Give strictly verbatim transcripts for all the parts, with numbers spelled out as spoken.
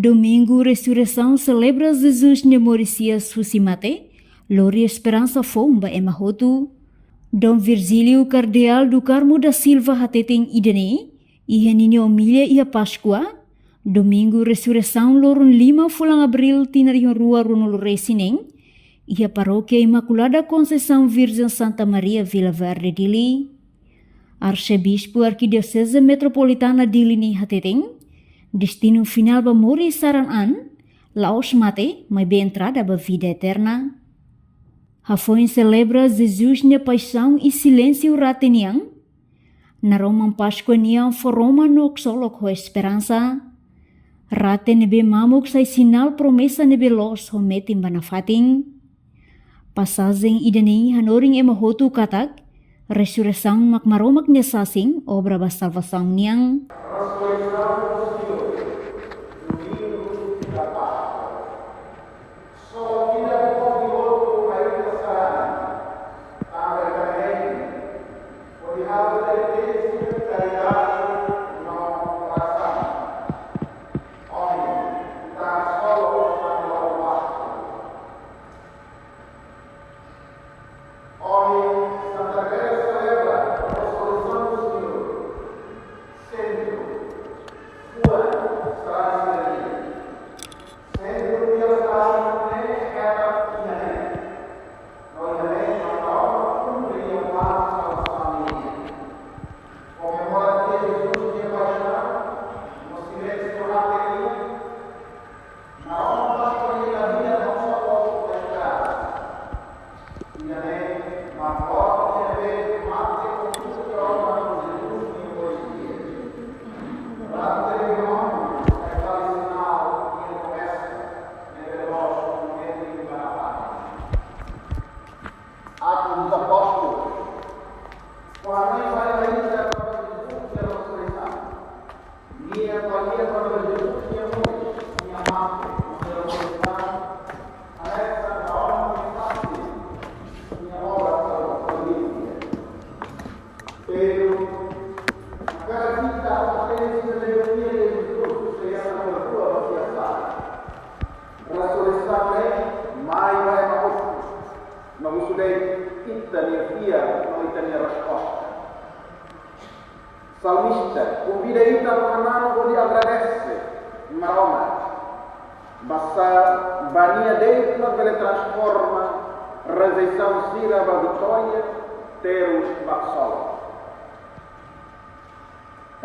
Domingu Resureisaun selebra Jesus nia moris hi'as husi mate, lori esperansa foun ba ema hotu. Dom Virgílio Kardeál do Carmo da Silva hateten ida-ne'e iha ninia omilia iha Páskua, Domingu Resureisaun, loron lima fulan Abríl tinan rihun rua ruanulu resin neen, iha Parókia Imakulada Konseisaun Virjen Santa Maria Vila Verde, Dili. Arsebispu Arkidioseze Metropolitana Dili ne'e hateten, destinu finál ba moris saran an, la'ós mate, maibé entrada ba vida eterna. Hafoin selebra Jesus nia paixaun iha silénsiu rate nian, naroman Páskua nian fó roman no ksolok ho esperansa. Rate ne'ebé mamuk sai sinál promesa ne'ebé loos ho metin ba nafatin. Pasajen ida-ne'e hanorin ema hotu katak, resureisaun mak Maromak nia sasin, obra ba salvasaun nian. Ohin Santa Teresa selebra Resureisaun do Senhor. Sentru, fuan, sarani sira-nian. Sentru nia sarani ne'e hetan iha ne'e. No iha ne'e, entaun, kumpre iha planu salvasaun nian. Komemora Jesus nia paixaun, no silénsiu rate nian, Atos dos Apóstolos. Kuandu sai Jesus nia resureisaun. Nia ko'alia kona-ba Jesus nia moris, nia mate, nia resureisaun, hanesan ba ohin nia sasin, nia obra salvasaun nian. Pero, agora kita aprende se Jesus nia Jesus, se ela não foi a fiar. Resureisaun ne'e mai ba ema hotu. No husu de'it ita-nia fiar, no ita-nia resposta. Salmista konvida ita ba hananu hodi agradese Maromak. Basá ba nia de'it mak bele transforma rejeisaun sira ba vitória, terus ba ksolok.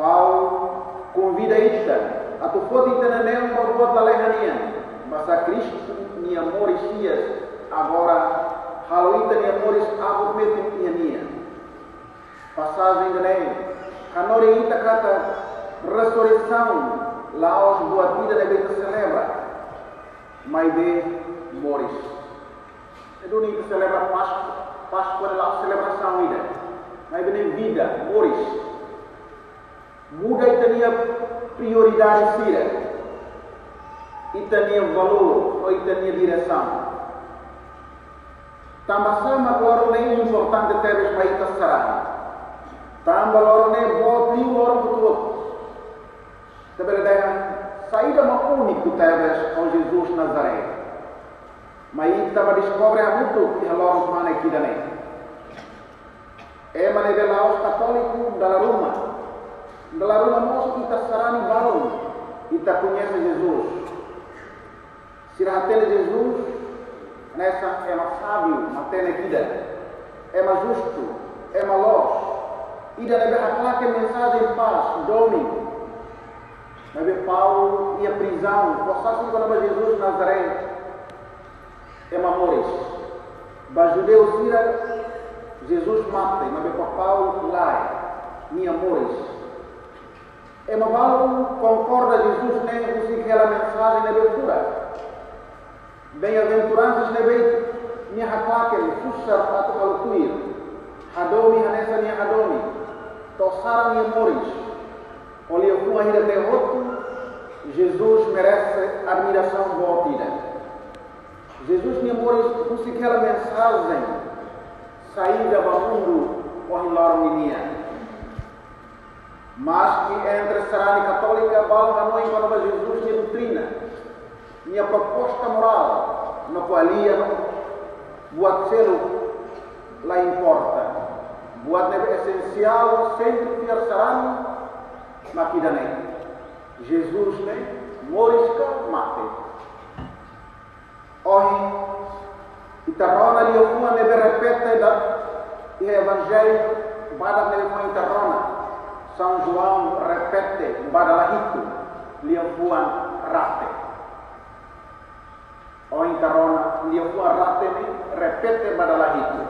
Paulo konvida ita atu foti ita-nia neon ba buat lalehan nian, basá Kristu nia moris hi'as agora halo ita-nia moris abut metin iha nia. Pasajen ida-ne'e hanorin ita katak resureisaun la'ós buat ida ne'ebé ita selebra, maibé moris. Ne'e duni ita selebra Páskua, Páskua ne'e la'ós selebrasaun ida, maibé ne'e vida, moris. Muda ita-nia prioridade sira, ita-nia valór, no ita-nia diresaun. Tanba sá mak loron ne'e importante tebes ba ita sarani? Tanba loron ne'e boot liu loron hotu-hotu. Ita bele dehan saida mak úniku tebes ho Jesus Nazaré. Mai ita bá deskobre hamutuk iha loron kmanek ida-ne'e. Ema ne'ebé la'ós katóliku dala ruma, dala ruma mós ita sarani balun ita koñese Jesus. Sira hatene Jesus hanesan ema sábiu matenek ida, ema justu, ema loos, ida ne'ebé haklaken mensajen pás, domin. Maibé Paulo iha prizaun fó sasin kona-ba Jesus Nazaré, ema moris. Ba judeu sira, Jesus mate, maibé ba Paulo lae, nia moris. Ema balun konkorda Jesus ne'e husik hela mensajen ne'ebé furak. Bem-aventuranças ne'ebé nia haklaken susar atu halo tuir. Hadomi hanesan nia hadomi. To'o saran nia moris. Ho liafuan ida-ne'e hotu, Jesus merese admirasaun boot ida. Jesus nia moris husik hela mensajen saida ba mundu ohin loron ninian. Maski entre sarani katólika balun hanoin kona-ba Jesus nia doutrina, Nia proposta morál no ko'alia no buat seluk la importa. Buat ne'ebé esensiál, sentru fiar sarani mak ida-ne'e: Jesus ne'e moris ka mate? Ohin ita rona liafuan ne'ebé repete iha Evanjellu badak ne'ebé ita rona. São João repete ba dala hitu liafuan rate. Ohin ita rona liafuan rate ne'e repete ba dala hitu.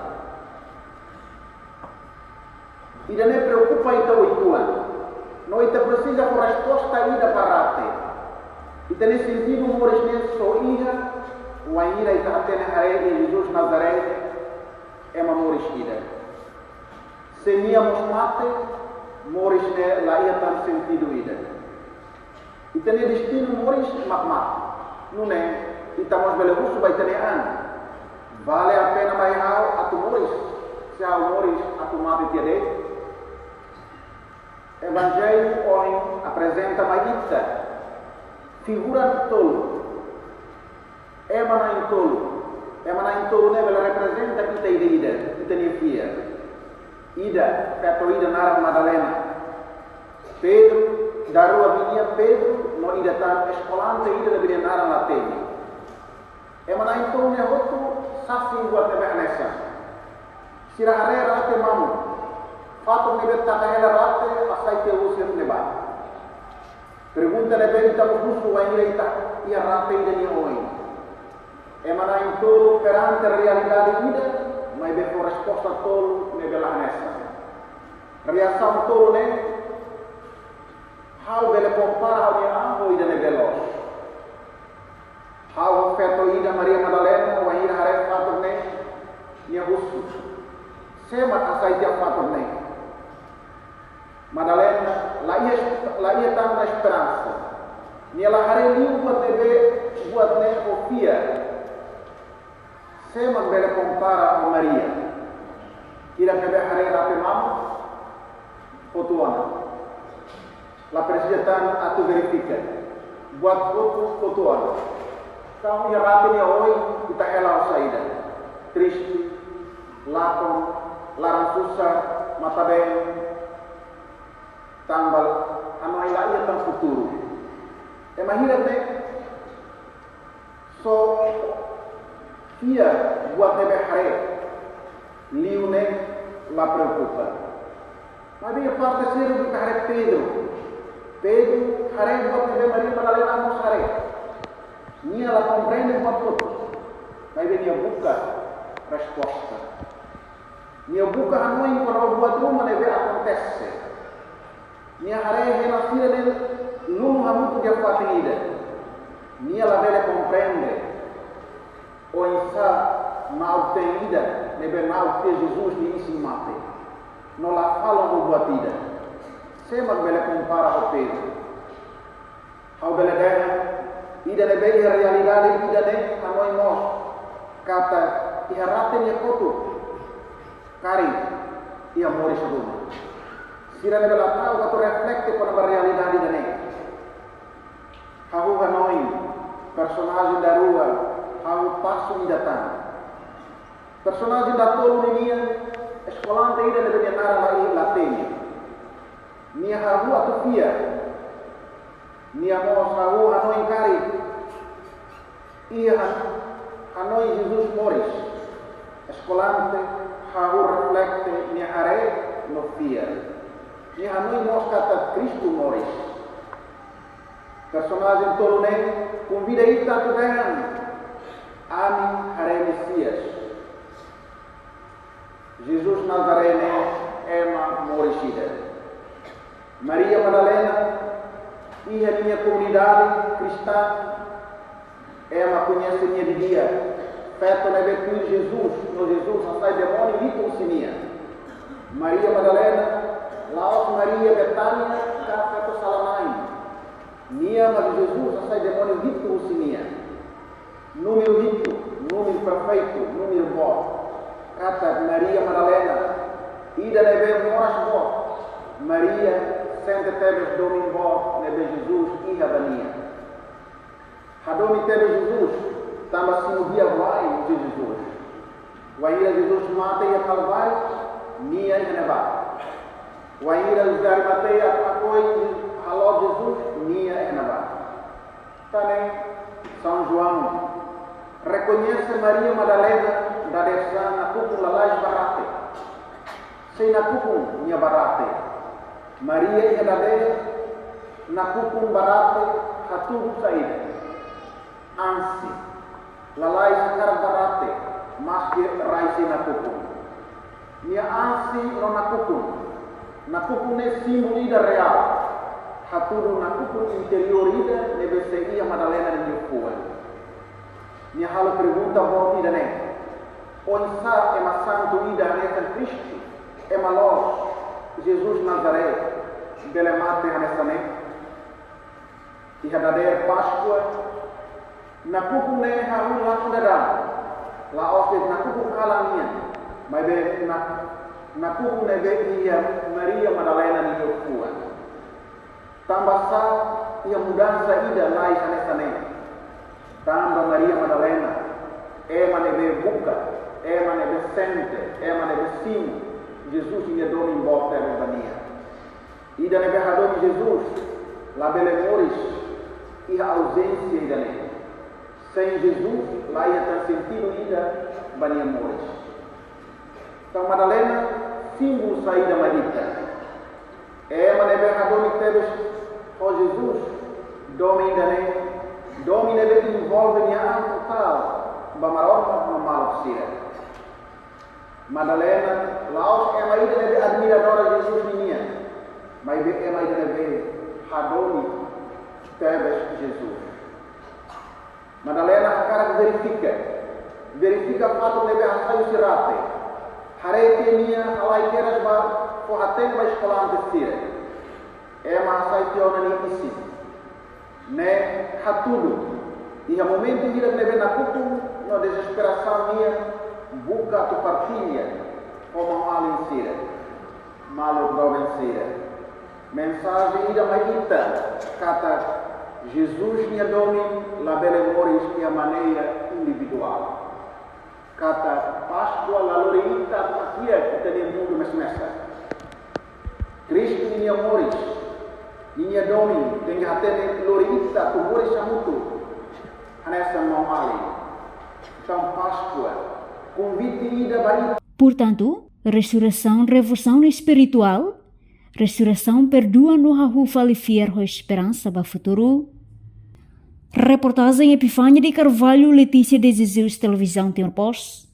Ida-ne'e preokupa ita uitoan. No ita presiza fó resposta ida ba rate. Ita-nia sentidu moris ne'e só iha wainhira ita hatene haree Jesus Nazaré, ema moris ida. Se nia mós mate, moris ne'e la iha tan sentidu ida. Ita-nia destinu moris mak mate. Nune'e, ita mós bele husu ba ita-nia an: vale a pena mai ha'u atu moris, se ha'u moris atu mate tiha de'it? Evanjellu ohin aprezenta mai ita figura tolu. Ema na'in-tolu. Ema na'in-tolu ne'e bele reprezenta ita ida-idak, ita-nia fiar. Ida, feto ida naran Madalena. Pedro, daruak nia Pedro, no ida tan eskolante ida ne'ebé nia naran la temi. Ema na'in-tolu ne'e hotu sasin buat ne'ebé hanesan. Sira haree rate mamuk. Fatuk ne'ebé taka hela rate hasai tiha husi ne'ebá. Pergunta ne'ebé ita mós husu wainhira ita iha rate ida nia oin. Ema na'in-tolu perante realidade ida, maibé ho resposta tolu ne'ebé la hanesan. Reasaun tolu ne'e, ha'u bele kompara ha'u-nia an ho ida ne'ebé loos. Ha'u ho feto ida Maria Madalena, wainhira haree fatuk ne'e, nia husu: sé mak hasai tiha fatuk ne'e? Madalena la iha, la iha tan ona esperansa. Nia la haree liu buat ne'ebé, buat ne'e ho fiar. Sé mak bele kompara ho Maria? Ida ne'ebé haree rate mamuk, hotu ona. La presiza tan atu verifika. Buat hotu, hotu ona. Entaun iha rate nia oin, ita hela ho saida? Triste, lakon, laran susar, matan-been, tanba hanoin la iha tan futuru. Ema hirak ne'e só fiar buat ne'ebé haree liu ne'e la preokupa. Maibé iha parte seluk ita haree Pedro. Pedro haree buat ne'ebé Maria Madalena mós haree. Nia la komprende buat hotu. Maibé nia buka resposta. Nia buka hanoin kona-ba buat ruma ne'ebé akontese. Nia haree hela sira ne'e lulun hamutuk iha fatin ida. Nia labele komprende oinsá na'ok-teen ida ne'ebé na'ok tiha Jesus nia isin mate, no la fala ho buat ida. Sé mak bele kompara ho Pedro? Ha'u bele dehan, ida ne'ebé iha realidade ida-ne'e hanoin mós katak iha rate nia kotuk karik iha moris ruma. Sira ne'ebé la ta'uk atu reflete kona-ba realidade ida-ne'e. Hahú hanoin personajen daruak, hahú pasu ida tan. Personajen datoluk ninian, eskolante ida ne'ebé nia naran la iha, la temi. Nia hahú atu fiar. Nia mós hahú hanoin karik. Iha han-, hanoin Jesus moris. Eskolante hahú reflete, nia haree no fiar. Nia hanoin mós katak Kristu moris. Personajen tolu ne'e konvida ita atu dehan: Ami haree Mesias. Jesus Nazaré ne'e ema moris ida. Maria Madalena, iha ninia komunidade kristaun, ema koñese nia didi'ak. Feto ne'ebé tuir Jesus, no Jesus hasai demóniu hitu husi nia. Maria Madalena, la'ós Maria Betania, ka feto sala-na'in. Nia mak Jesus hasai demóniu hitu husi nia. Númeru hitu, númeru perfeitu, númeru boot. Katak Maria Madalena, ida ne'ebé moras boot. Maria sente tebes domin boot ne'ebé Jesus iha ba nia. Hadomi tebes Jesus, tanba simu di'ak wa'in husi Jesus. Wainhira Jesus mate iha Kalváriu, nia iha ne'ebá. Wainhira José Arimateia hakoi halo Jesus, nia iha ne'ebá. Tan ne'e, São João rekoñese Maria Madalena dadeer-saan nakukun lalais ba rate. Sei nakukun nia ba rate. Maria iha dadeer nakukun ba rate hatudu saida? Ansi. Lalais hakarak ba rate, maski rai sei nakukun. Nia ansi no nakukun. Nakukun ne'e símbolu ida reál. Hatudu nakukun interiór ida ne'ebé sei iha Madalena nia fuan. Nia halo pergunta boot ida-ne'e: oinsá ema santu ida hanesan Kristu, ema loos, Jesus Nazaré, bele mate hanesan ne'e? Iha dadeer Páskua, nakukun ne'e hahú lakon daudaun. La'ós de'it nakukun kalan nian, maibé na-, nakukun ne'ebé iha Maria Madalena nia fuan. Tanbasá iha mudansa ida lalais hanesan ne'e? Tanba Maria Madalena, ema ne'ebé buka, ema ne'ebé sente, ema ne'ebé simu Jesus nia domin boot tebes ba nia. Ida ne'ebé hadomi Jesus labele moris iha auzénsia ida-ne'e. Sein Jesus, la iha tan sentidu ida ba nia moris. Entaun Madalena, símbolu saida mai ita? Ema ne'ebé hadomi tebes ho Jesus, domin ida-ne'e, domin ne'ebé envolve nia an totál ba Maromak no maluk sira. Madalena la'ós ema ida ne'ebé admiradora Jesus ninian, maibé ema ida ne'ebé hadomi tebes Jesus. Madalena hakarak verifika, verifika fatuk ne'ebé hasai husi rate. Haree tiha nia halai kedas ba fó-hatene ba eskolante sira. Ema hasai tiha ona nia isin. Ne'e hatudu, iha momentu hirak ne'ebé nakukun no dezesperasaun nian, buka atu partilla ho maun-alin sira, maluk doben sira. Mensajen ida mai ita katak Jesus nia domin labele moris iha maneira individuál. Katak Páskua la lori ita atu hakiak ita-nia mundu mes-mesak. Kristu ninia moris, ninia domin, tenke hatene lori ita atu moris hamutuk hanesan maun-alin. Entaun Páskua, konvite ida ba ita. Portantu, resureisaun, revolusaun espirituál, resureisaun perdua no hahú fali fiar ho esperansa ba futuru. Reportajen Epifania de Carvalho, Letícia de Jesus, Televizaun Timor Post.